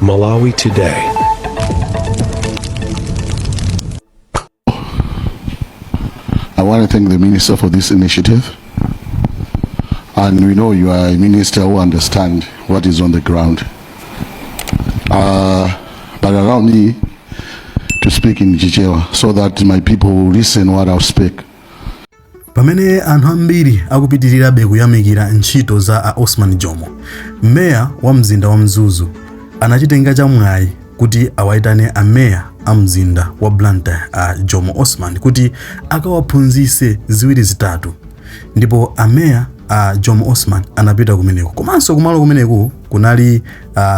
Malawi Today. I want to thank the minister for this initiative. And we know you are a minister who understands what is on the ground. But allow me to speak in Chichewa so that my people will listen what I'll speak. Pamene anthu ambiri akupitirirabe kuyamikira ntchito za a Osman Jomo, meya wa mzinda wa Mzuzu anachitenga chamwayi kuti awaitane a meya a mzinda wa Blantyre a Jomo Osman kuti akawaphunzitse ziwiri zitatu ndipo a meya a Jomo Osman anapita kumeneko komanso kumalo kumeneku kunali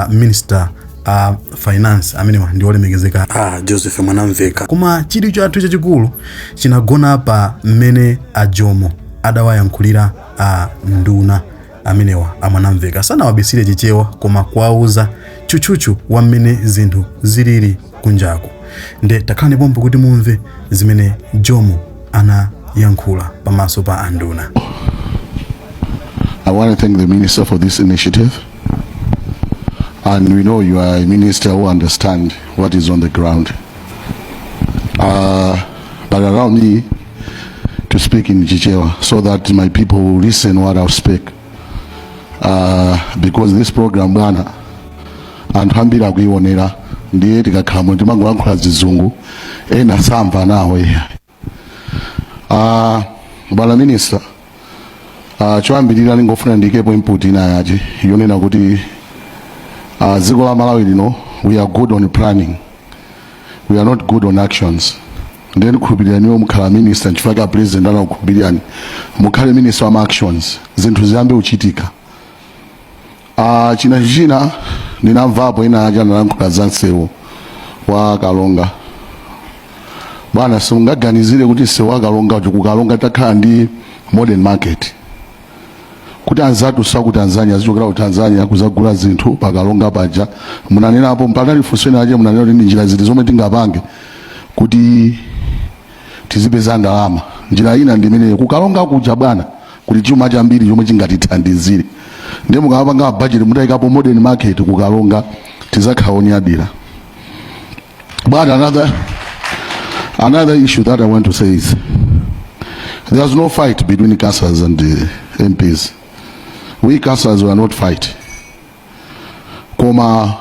minister a finance amenewa ndi olemekezeka a Joseph Mwanamveka. Koma chidwi chathu chachikulu chinagona pa mmene a Jomo adawayankhulira a nduna amenewa a Mwanamveka. Sanawabisire Chichewa koma kuwauza tchutchutchu wa mmene zinthu zilili kunjaku. Nde takhalani pompo kuti mumve zimene Jomo anayankhula pamaso pa anduna. I want to thank the minister for this initiative. And we know you are a minister who understands what is on the ground. But allow me to speak in Chichewa so that my people will listen what I'll speak. Because this program bwana anthu ambiri akuionera ndiye tikakhala muno timangolankhula zizungu ena samva nawo iya. Bwana minister, choyambirira ndingofuna ndiikepo input ina yache yonena kuti dziko la Malawi lino, we are good on planning, we are not good on actions. Ndiye ndikhulupirira niwo mukhala minister nchifukwa ka president anakukhulupirirani mukhale minister wa ma actions, zinthu ziyambe kuchitika. China china ndinamvapo ina aja analankhula za msewu wa Kalonga. Bwana, simungaganizire kuti msewu wa Kalonga uja, ku Kalonga takhala ndi modern market kuti anzathu sa ku Tanzania azichokera ku Tanzania kuzagula zinthu pakalonga paja. Munanenapo panali funso ina aje, munanena kuti ndi njira ziti zomwe tingapange kuti tizipeza ndalama. Njira ina ndi imeneyo. Kukalonga kuja bwana kuti chuma chambiri chomwe chingatithandizire, ndiye mukamapanga budget mutayikapo modern market kukalonga, tizakhala onyadira bwana. Another issue that I want to say is there's no fight between councillors and the MPs. We councillors were not fight, koma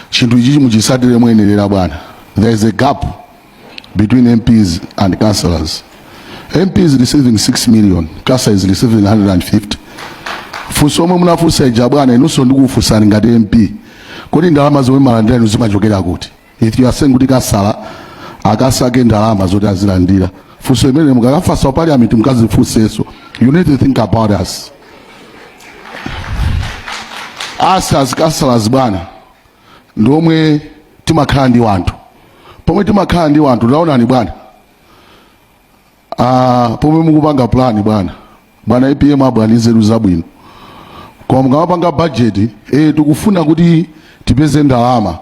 chinthu ichi muchisatire moyenerera bwana. There is a gap between MPs and councillors. MPs receiving 6 million, councillor is receiving 150. Funso omwe munafunsa ija bwana, inunso ndikufunsani ngati MP, kodi ndalama zomwe malandira inu zimachokera kuti? If you are saying kuti kansala akasake ndalama zoti azilandira, funso imene mukakafunsa parliament mukazifunsenso. You need to think about us. Us as councillors bwana ndiomwe timakhala ndi wanthu, pomwe timakhala ndi wanthu. Taonani bwana, pomwe mukupanga plan bwana, bwana APM abwana nzeru zabwino, koma mukamapanga budget, tikufuna kuti tipeze ndalama,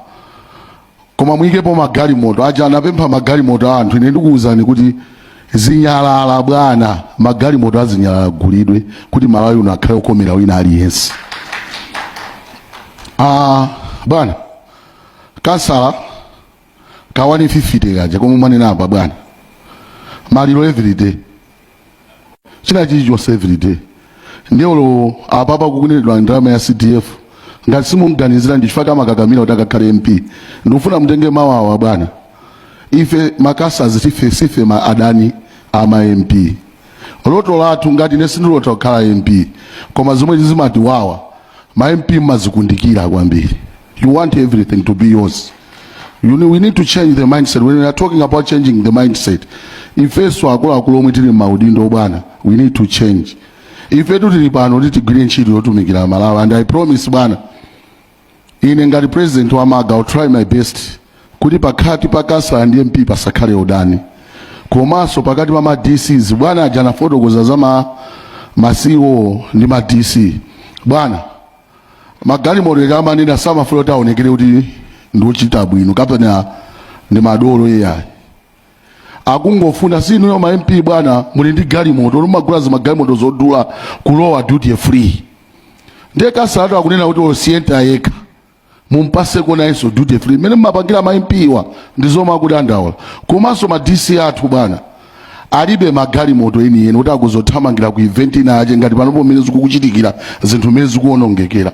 koma muyikepo magalimoto aja anapempha magalimoto a anthu. Ine ndikuwuzani kuti zinyalala bwana, magalimoto azinyalala agulidwe kuti Malawi uno akhale okomera wina aliyense. Bwana, kansala ka 150 kaja komwe mwanena apa bwana, maliro everyday, china chilichonse everyday. Ndiye olo apapa kukunenedwa ndalama ya CDF, ngati simunganizira ndi chifukwa amakakamira kuti akakhale MP. Ndikufuna mutenge mawawa bwana, ife makansala tife sife ma adani ama MP. Loto lathu, ngati ine sindilota kukhala MP, koma zomwe zimatiwawa, ma MP mmazikundikira kwambiri. You want everything to be yours. We need to change the mindset. When we are talking about changing the mindset, ifeso akuluakulu omwe tili m'maudindo bwana, we need to change. Ifetu tili pano kuti tigwire ntchito yotumikira Malawi, and I promise bwana, ine ngati president wa MALGA, I'll try my best kuti pakati pa kansala ndi MP pasakhale udani, komanso pakati pa ma DCs. Bwana aja anafotokoza za ma CEO ndi ma DC. Bwana, magalimoto amanena samafuna kuti aonekere kuti ndi ochita bwino kapena ndi madolo, iyayi. Akungofuna sinuyo ma MP bwana muli ndi galimoto, mumagula zimagalimoto zodula kulowa duty free. Ndiye kasalatu akunena kuti osiyenta yekha. Mumpaseko nayenso duty free mmene mmapangira ma MP wa, ndi zomwe akudandaula. Komanso ma DC athu, bwana, alibe magalimoto enieni kuti akuzothamangira ku event ina ache ngati panopo mmene zikukuchitikira zinthu, mmene zikuonongekera,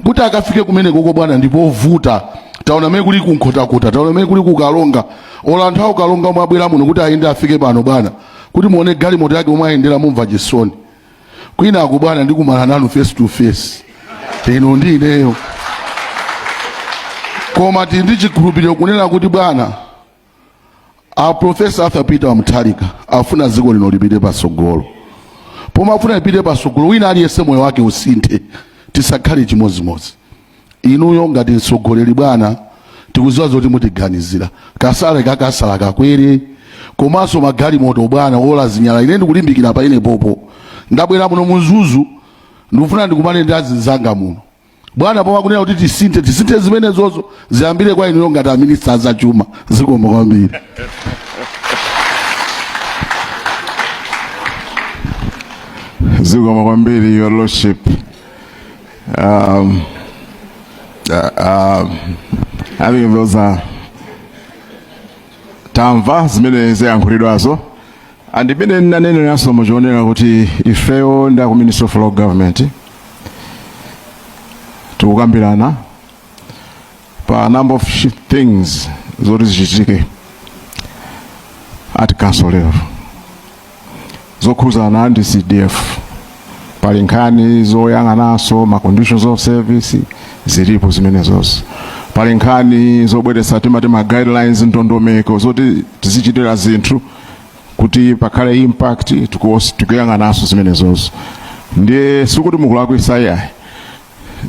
kuti akafike kumene koko, bwana, ndipovuta. Taona mmene kuli kuNkhotakota, taona mmene kuli kuKalonga. Ola anthu aku Kalonga omwe abwera muno kuti ayende afike pano, bwana, kuti muone galimoto yake omwe ayendera, mumva chisoni. Kwina ako, bwana, ndikumana nanu face to face, ino ndi ineyo. Koma tili ndi chikhulupiriro kunena kuti, bwana, a Professor Arthur Peter Mutharika afuna dziko lino lipite patsogolo. Pomwe afuna lipite patsogolo, wina aliyense moyo wake usinthe, tisakhale chimodzimodzi. Inuyo ngati mtsogoleri, bwana, tikudziwa zoti mutiganizira kasale kakasala kakwere, komanso magalimoto, bwana, ola zinyala. Ine ndikulimbikira pa ine popo. Ndabwera muno muMzuzu, ndikufuna ndikumane ndi azinzanga muno, bwana. Pomwe akunena kuti tisinthe, tisinthe zimenezozo, ziyambire kwa inuyo ngati a minister azachuma. Zikomo kwambiri. Zikomo kwambiri, Your Lordship. I think those are tamva zimene zayankhulidwazo, and imene ndaneneranso muchionera kuti ifeyo ndi aku Ministry of Local Government tikukambirana pa number of things zoti zichitike at council level zokhuzana ndi CDF. Pali nkhani zoyang'ananso ma conditions of service, zilipo zimenezonso. Pali nkhani zobweretsa timati ma guidelines, ndondomeko zoti tizichitira zinthu kuti pakhale impact, tikuyang'ananso zimenezonso. Ndiye sikuti mukulakwisa iyayi,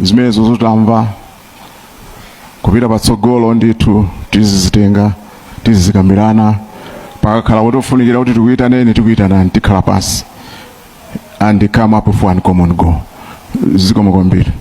zimenezo zotamva kupita patsogolo ndithu tizizitenga, tizizikambirana. Pakakhala kuti ofunikira kuti tikuyitaneni, tikuyitanani, tikhala pansi and come up with one common goal. Zikomo kwambiri.